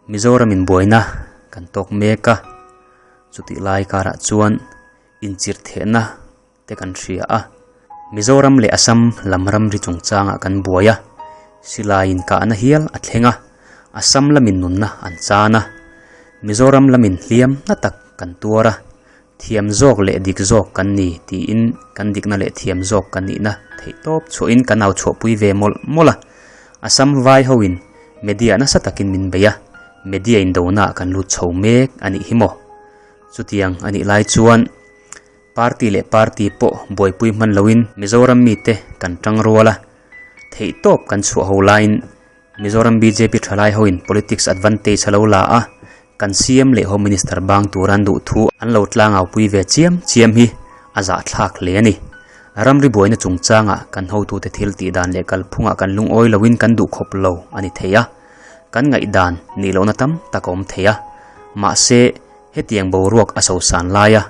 Mizoramin buaina kan tawk mek a, chutih lai karah chuan inchirhthehna te kan hria a. Mizoram leh Assam lam ramri chungchangah kan buai a, silai inkahna hial a thleng a, Assam lamin nunna an chan a, Mizoram lamin hliam hna tak kan tuar a, thiam zawk leh dik zawk kan ni tiin kan dikna leh thiam zawk kan nihna theih tawp chhuahin kan au chhuahpui ve mawlh mawlh a. Assam vai hoin media nasa takin min bei a, media indonaah kan lut chho mek a nih hi maw? Chutiang a nih lai chuan Party leh party pawh buaipui hman loin Mizoram mite kan tang rual a, theihtawp kan chhuah ho laiin Mizoram bjp thalai hoin politics advantage a lo la a, kan CM leh Home Minister bang tura an duh thu an lo tlangaupui ve chiam chiam hi a zahthlak hle a ni. Ramri buaina chungchangah kan hotute thil tih dan leh kalphungah kan lungawi loin kan duh khawp lo a ni thei a, kan ngaihdan nih lohna tam tak a awm thei a, mahse hetiang boruak a sosan laia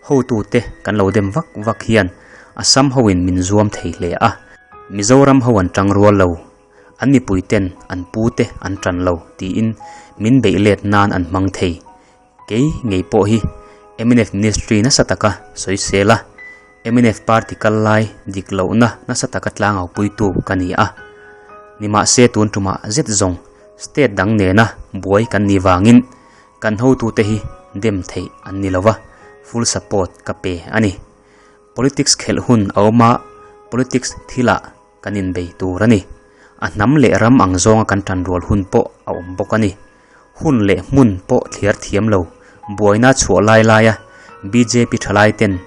Hotute kan lo dem vak vak hian Assam hoin min zuam thei hle a, Mizoram ho an tang rual lo, an mipuiten an pute an tan lo tiin min beih let nan an hmang thei. Kei ngei pawh hi mnf Ministry nasa taka sawisel a, mnf party kal lai dik lohna nasa taka tlangaupuitu ka ni a. Nimahse tun tumah zet zawng state dang nena buai kan nih vangin Kan hotute hi dem theih an ni lova, full support ka pe a ni. Politics khelh hun a awm a, politics thilah kan inbei tur a ni. A hnam leh ram ang zawnga kan tanrual hun pawh a awm bawk a ni. Hun leh hmun pawh thliar thiam lo, buaina chhuah lai laia bjp thalaiten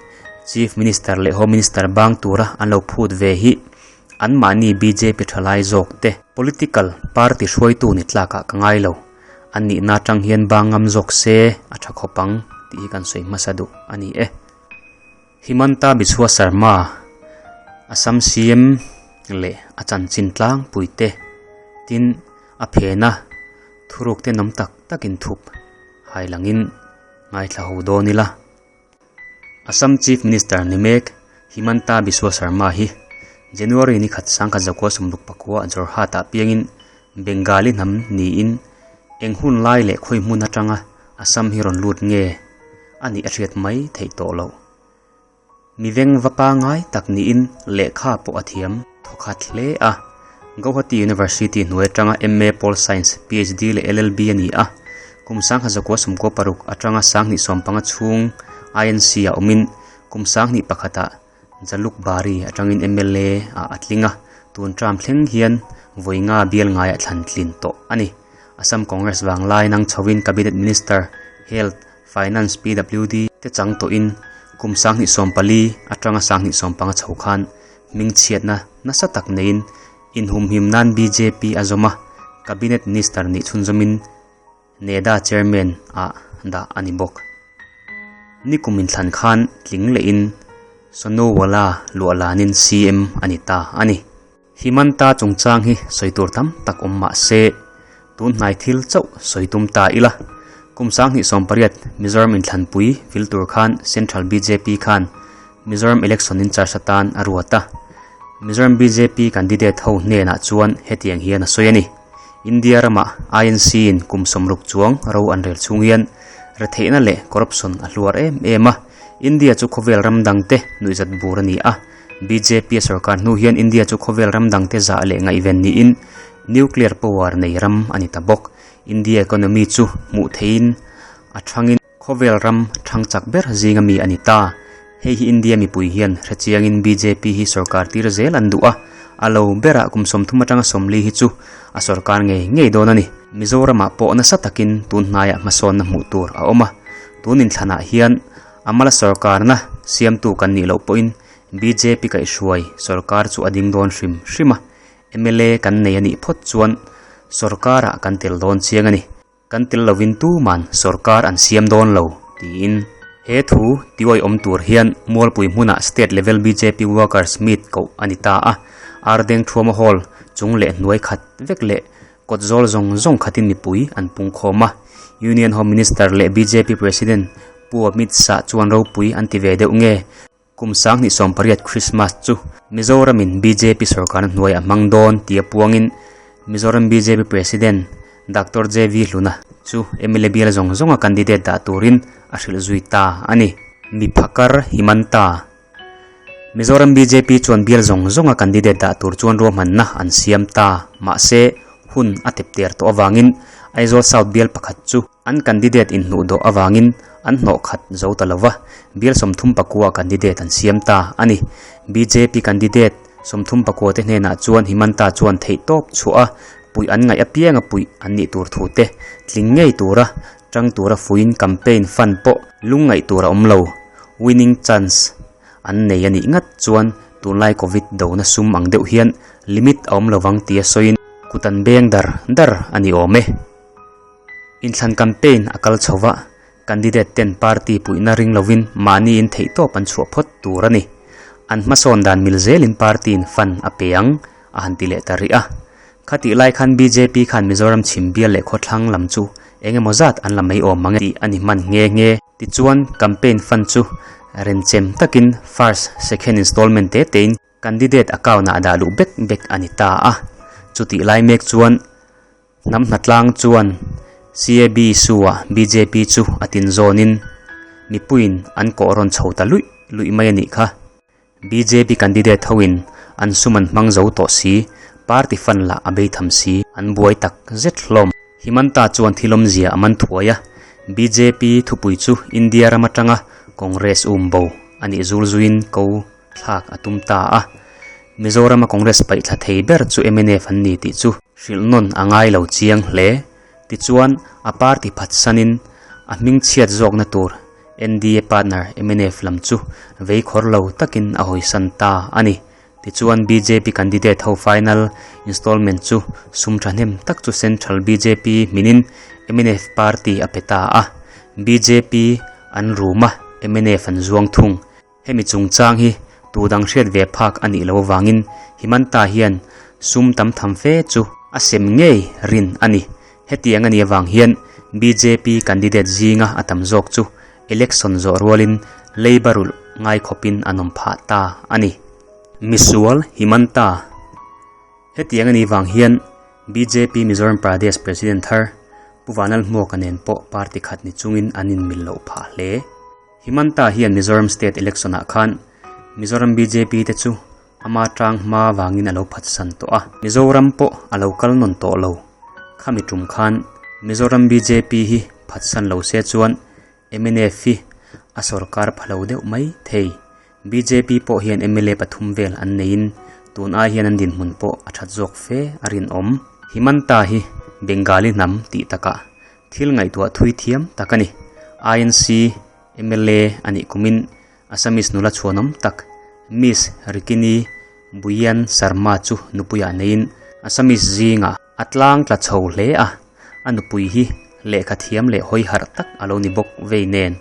Chief Minister leh Home Minister bang tura an lo phut ve hi anmahni bjp thalai zawk te political party hruaitu ni tlakah ka ngai lo. A nihna atang hian bang ngam zawk se a tha khawp ang tih hi kan sawi hmasa duh a ni e. Himanta Biswa Sarma, Assam CM leh a chanchin tlangpui te tin a phena thuruk tenawm tak takin thup hai langin ngaithla ho dawn ila. Assam Chief Minister ni mek Himanta Biswa Sarma hi January ni khat sangkhat zakua sawmruk pakua Jorhat-ah piangin Bengali hnam niin eng hun lai leh khawi hmun atanga Assam hi rawn lut nge a nih a hriat mai theih tawh loh. Mi veng va pangai tak niin lehkha pawh a thiam thawkhat hle a. Gauhati University hnuai atanga MA Pol Science, PhD leh LLB a ni a. Kum sangha zakua sawmkua paruk atanga sanghnih sawmpanga chhung INC ah awmin kum sanghnih pakhatah Jalukbari atangin mla ah a tling a, tun term thleng hian vawi nga bial ngaiah thlan tlin tawh a ni. Assam Congress vanglai nang chhoin Cabinet Minister, Health, Finance, PWD, te chang tawhin kum 2014 atanga 2025 chho khan hmingchhiatna nasa tak neiin inhumhim nan bjp a zawm a, Cabinet Minister nih chhunzawmin NEDA Chairman ah dah a ni bawk. Nikum inthlan khan tling lehin Sonowala luahlanin CM a ni ta a ni. Himanta chungchang hi sawi tur tam tak awm mah se, tun hnai thil chauh sawi tum ta ila. Kum 2018 Mizoram inthlanpui vil tur khan Central bjp khan Mizoram election in charge atan a ruat a. Mizoram bjp candidate ho hnenah chuan hetiang hian a sawi a ni. India ramah INC in kum 60 chuang ro an rel chhung hian retheihna leh corruption a hluar em em a. India chu khawvel ram dangte nuihzat bur a ni a. Bjp a sorkar hnu hian India chu khawvel ram dangte zah leh ngaihven niin nuclear power nei ram a ni ta bawk. India economy chu hmuh theihin a thangin khawvel ram thang chak ber zinga mi a ni ta. Hei hi India mipui hian hrechiangin bjp hi sorkar tir zel an duh a, a lo berah kum 30 atanga 40 hi chu a sorkar ngei ngei dawn a ni. Mizoramah pawh nasa takin tun hnaiah hmasawnna hmuh tur a awm a, tun inthlanah hian a mala sorkarna siamtu kan nih loh pawhin bjp kaihhruai sorkar chu a ding dawn hrim hrim a, mla kan nei a nih phawt chuan sorkarah kan tel dawn chiang a ni. Kan tel lovin tuman sorkar an siam dawn lo, tiin. He thu tiuai awm tur hian Mualpui hmunah State Level bjp Workers Meet koh a ni ta a, Ardeng Thuama Hall chung leh hnuai khat vek leh kawt zawl zawng zawng khatin mipui an pung khawm a. Union Home Minister leh bjp President Pu Amit Shah chuan ropui an ti ve deuh nge? Kum 2018 Christmas chu Mizoramin bjp sorkarna hnuaiah hmang dawn tia puangin Mizoram bjp President Doctor JV Hluna chu mla bial zawng zawnga candidate dah turin a hrilh zui ta a ni. Mi phakar Himanta Mizoram bjp chuan bial zawng zawnga candidate dah tur chuan ruahmanna an siam ta. Mahse, hun a tep ter tawh avangin Aizawl South bial pakhat chu an candidate inhnuh dawh avangin an hnawh khat zo ta lova, bial 34 candidate an siam ta a ni. Bjp candidate 34 te hnenah chuan Himanta chuan theihtawp chhuah a puih an ngaih apianga puih an nih tur thu te tling ngei tura tang tura fuiin campaign fund pawh lungngaih tur a awm lo. Winning chance an nei a nih ngat chuan tunlai Covid dona sum ang deuh hian limit a awm lovang tia sawiin kut an beng dar dar a ni awm e. Inthlan campaign a kal chho va, candidate ten party puihna ring lovin mahniin theihtawp an chhuah phawt tur a ni. An hmasawn dan mil zelin party in fund a pe ang a han ti leh ta rih a. Khatih lai khan bjp khan Mizoram chhim bial leh khawthlang lam chu eng emaw zat an la mai awm mang e tih a ni hman nghe nghe. Tichuan campaign fund chu renchem takin first, second installment te tein candidate account ah dah luh bek bek a ni ta a. Chutih lai mek chuan hnam hnatlang chuan CAB issue ah bjp chu a tin zawnin mipuiin an kawh rawn chho ta luih luih mai a nih kha. Bjp candidate hoin an sum an hmang zo tawh si, party fund lah a bei tham si, an buai tak zet hlawm. Himanta chuan thilawmzia a man thuai a, bjp thupui chu India ram atanga Congress um bo a nih zul zuiin ko thlak a tum ta a. Mizorama Congress paihthla thei ber chu mnf an ni tih chu hrilh nawn a ngai lo chiang hle. Tichuan a party phatsanin a hmingchhiat zawkna tur NDA partner mnf lam chu vei khawr lo takin a hawisan ta a ni. Tichuan bjp candidate ho final installment chu sum thahnem tak chu central bjp hminin mnf party a pe ta a. Bjp an rum a, mnf an zuang thung. Hemi chungchang hi tu dang hriat ve phak a nih loh avangin Himanta hian sum tam tham fe chu a sem ngei rin a ni. Hetiang a nih avang hian bjp candidate zinga a tam zawk chu election zawh rualin leiba rulh ngai khawpin an awm phah ta a ni. Misual Himanta Hetiang a nih vang hian bjp Mizoram Pradesh President thar Pu Vanlalhmuaka nen pawh party khat ni chungin an inmil loh phah hle. Himanta hian Mizoram State Election ah khan Mizoram bjp te chu ama tang hma vangin a lo phatsan tawh a, Mizoram pawh a lo kal nawn tawh lo. Khami tum khan Mizoram bjp hi phatsan lo se chuan mnf hi a sorkar pha lo deuh mai thei. Bjp pawh hian mla pathum vel an neiin tun ai hian an dinhmun pawh a that zawk fe a rinawm. Himanta hi Bengali hnam tih takah Thil ngaihtuah thui thiam tak a ni. INC mla a nih kumin Assamese nula chhuanawm tak Miss Rikini Bhuyan Sarma chu nupuiah neiin Assamese zingah a tlang tla chho hle a, a nupui hi lehkha thiam leh hawi harh tak a lo ni bawk vei nen.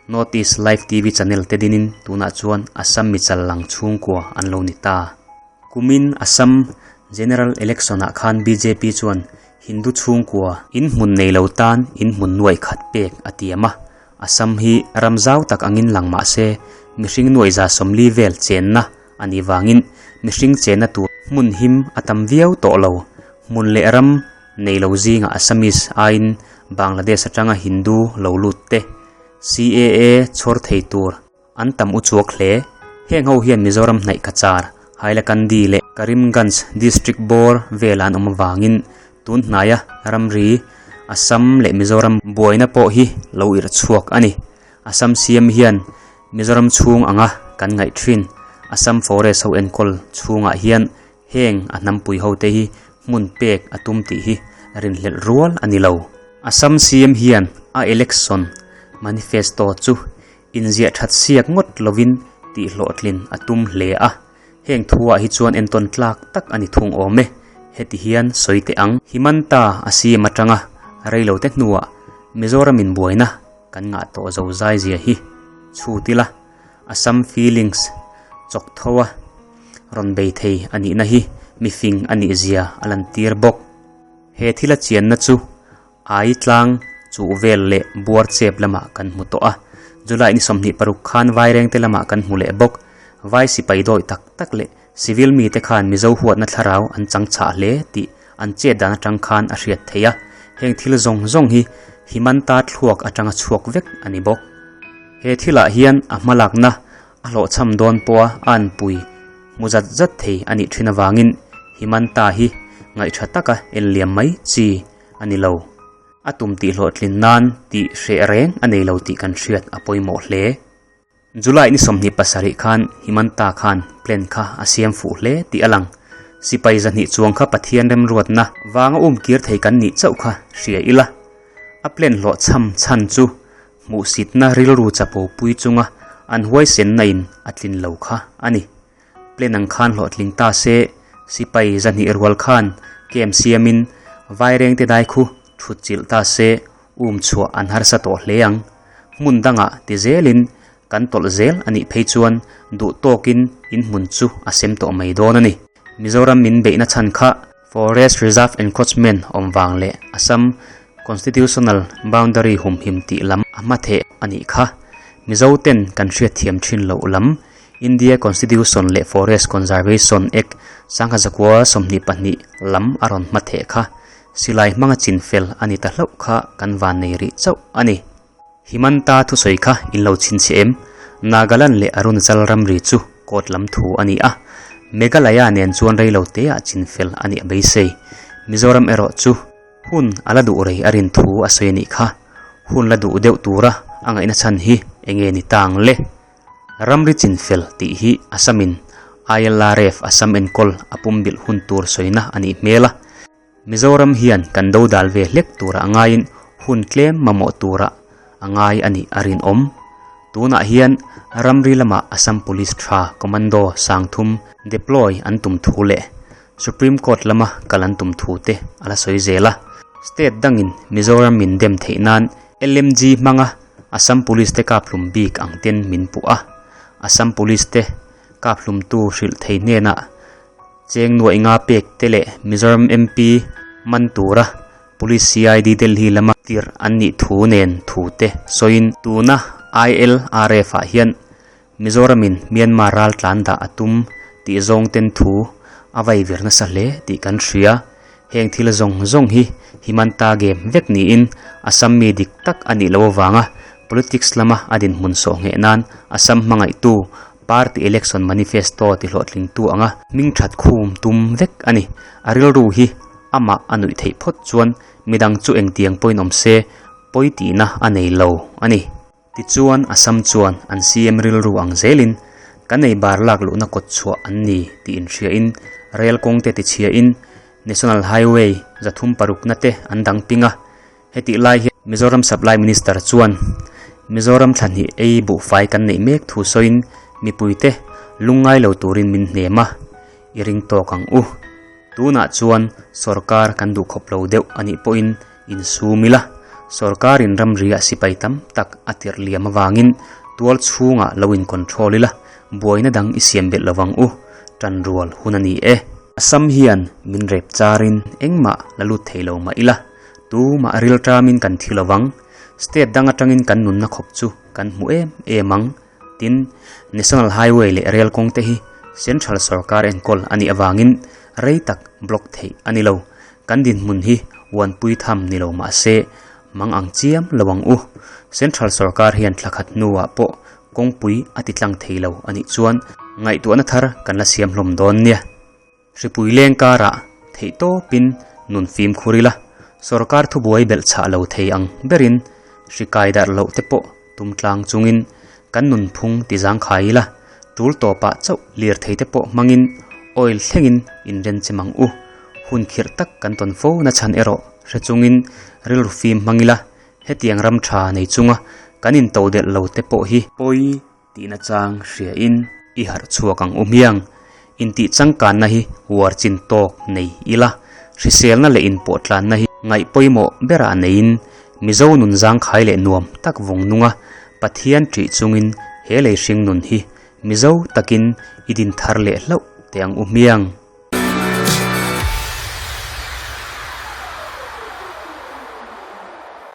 North East Live TV channel te dinin tunah chuan Assam michal lang chhungkua an lo ni ta. Kumin Assam General Election ah khan bjp chuan Hindu chhungkua in hmun nei lo tan in hmun nuaih khat pek a tiam a, Assam hi ram zau tak angin lang mah se mihring nuaih 40 vel chenna a nih vangin mihring chenna tur hmun him a tam viau tawh lo. Hmun leh ram nei lo zingah Assamese aiin Bangladesh atanga Hindu lo lut te CAA chhawr thei tur An tam uchuak hle. Heng ho hian Mizoram hnaih Cachar, Hailakandi leh Karimganj District bawr vela an awm avangin tun hnaia ramri Assam leh Mizoram buaina pawh hi lo irh chhuak a ni. Assam siam hian Mizoram chhung anga kan ngaih thin Assam Forest ho enkawl chhungah hian heng a hnampui hote hi hmun pek a tum tih hi rinhlelh rual a ni lo. Assam siam hian a election manifesto chu Inziah that siak ngawt lovin tih hlawhtlin a tum hle a, heng thuah hi chuan entawn tlak tak a ni thung awm e. Heti hian sawi teh ang. Himanta a siam atanga reilote hnuah Mizoramin buaina kan ngah tawh zo zai zia hi chhut ila, Assam feelings chawk tho a rawn bei thei a nihna hi mifing a nih zia a lantir bawk. He thila chianna chu Ai tlang chuh vel leh buar chep lamah kan hmu tawh a, July ni 26 khan Vairengte lamah kan hmu leh bawk. Vai sipai dawi tak tak leh civil mite khan Mizo huatna thlarau an chang chhah hle tih an chet dan atang khan a hriat theih a, heng thil zawng zawng hi Himanta thluak atanga chhuak vek a ni bawk. He thilah hian a hmalakna a hlawhchham dawn pawha a anpui hmu zat zat thei a nih thin avangin Himanta hi ngaihṭha taka enliam mai chi a ni lo. A tum tih hlawhtlin nan tih hreh reng a nei lo tih kan hriat a pawimawh hle. July ni 27 khan Himanta khan plan kha a siam fuh hle tih a lang. Sipai 200 chuang kha Pathian remruatna vanga umkir thei kan nih chauh kha hria ila. A plan hlawhchham chhan chu hmuhsitna rilru chapo pui chunga an huaisenna in a tlin lo kha a ni. Plan ang khan hlawhtling ta se, sipai 200 rual khan camp siamin vairengte dai khu thut chilh ta se um chhuah an harsa tawh hle ang. Hmun dangah ti zelin kan tawlh zel a nih phei chuan duh tawkin in hmun chu a sem tawh mai dawn a ni. Mizoram min beihna chhan kha Forest Reserve Encroachment awm vang leh Assam Constitutional Boundary humhim tih lam a hma theh a nih kha. Mizo ten kan hriat thiam thin loh lam India Constitution leh Forest Conservation Act 1922 lam a rawn hma theh kha silai hmanga chin fel a ni ta hlauh kha kan van nei rih chauh a ni. Himanta thusawi kha in lo chhinchhiah em? Nagaland leh Arunachal ramri chu court lam thu a ni a, Meghalaya nen chuan rei lo te ah chin fel a nih a beisei. Mizoram erawh chu hun a la duh rei a rin thu a sawi a nih kha. Hun la duh deuh tura a ngaihna chhan hi enge ni tang le? Ramri chin fel tih hi Assamin ILRF Assam enkawl a pumbilh hun tur sawina a nih hmel a. Mizoram hian kan do dal ve hlek tura a ngaiin hun tlem mamawh tura a ngai a nih a rinawm. Tunah hian ramri lamah Assam Police tha Commando 30 deploy an tum thu leh Supreme Court lama kal an tum thu te a la sawi zel a. State dangin Mizoram min dem theih nan LMG hmanga Assam Police te kaphlum bik ang ten min puh a. Assam Police te kaphlumtu hrilh thei hnenah Cheng nuaih nga pek te leh Mizoram MP man tura Police CID Delhi lama tirh an nih thu nen thu te sawiin tuna ILRF ah hian Mizoramin Myanmar ral tlan dah a tum tih zawng ten thu a vai vir nasa hle tih kan hria. Heng thil zawng zawng hi Himanta game vek niin Assam mi dik tak a nih loh avanga politics lama a dinhmun sawh ngheh nan Assam hmangaihtu Party election manifesto ti hlawhtlingtu anga hming that khum tum vek a ni. A rilru hi amah a nuih theih phawt chuan midang chu engtiang pawhin awm se pawi tihna a nei lo a ni. Tichuan Assam chuan an CM rilru ang zelin kan ei bar lak luhna kawt chhuah an ni tih inhriain rel kawng te tichhiain National Highway 306 na te an dang ping a. Hetih lai hian Mizoram Supply Minister chuan Mizoram thla hnih ei buhfai kan neih mek thu sawiin mipuite lungngai lo turin min hnem a, i ring tawk ang u. Tunah chuan sorkar kan duh khawp lo deuh a nih pawhin insum ila, sorkarin ramriah sipai tam tak a tirh liam avangin tual chhungah lo in control ila, buaina dang i siam belh lovang u, tanrual hun a ni e. Assam hian min rep charin engmah la lut thei lo mah ila, Tumah ril tamin kan thi lovang, state dang atangin kan nunna khawp chu kan hmu em em ang. Tin, National Highway leh rail kawng te hi Central sorkar enkawl a nih avangin rei tak block theih a ni lo. Kan dinhmun hi uanpui tham ni lo mah se, mang ang chiam lo ang u. Central sorkar hian thla khat hnuah pawh kawngpui a ti tlang thei lo a nih chuan ngaihtuahna thar kan la siam hlawm dawn nia. Hripui leng karah theih tawpin nun fimkhur ila, sorkar thubuai belh chhah lo thei ang berin hri kai darh loh te pawh tum tlang chungin kan nunphung ti zangkhai ila, tul tawpah chauh lir thei te pawh hmangin oil thlengin inren chem ang u. Hun khirh tak kan tawn fo na chhan erawh hre chungin rilru fim hmang ila, hetiang ram tha nei chunga kan into delh lo te pawh hi pawi tihna chang hriain i harh chhuak ang u hmiang. Intih changkanna hi uar chin tawk nei ila, hriselna leh inpawh tlanna hi ngaih pawimawh berah neiin Mizo nun zangkhai leh nuam tak vawng nunga Pathian ṭih chungin he lei hring nun hi Mizo takin i din thar leh hlauh teh ang u hmiang.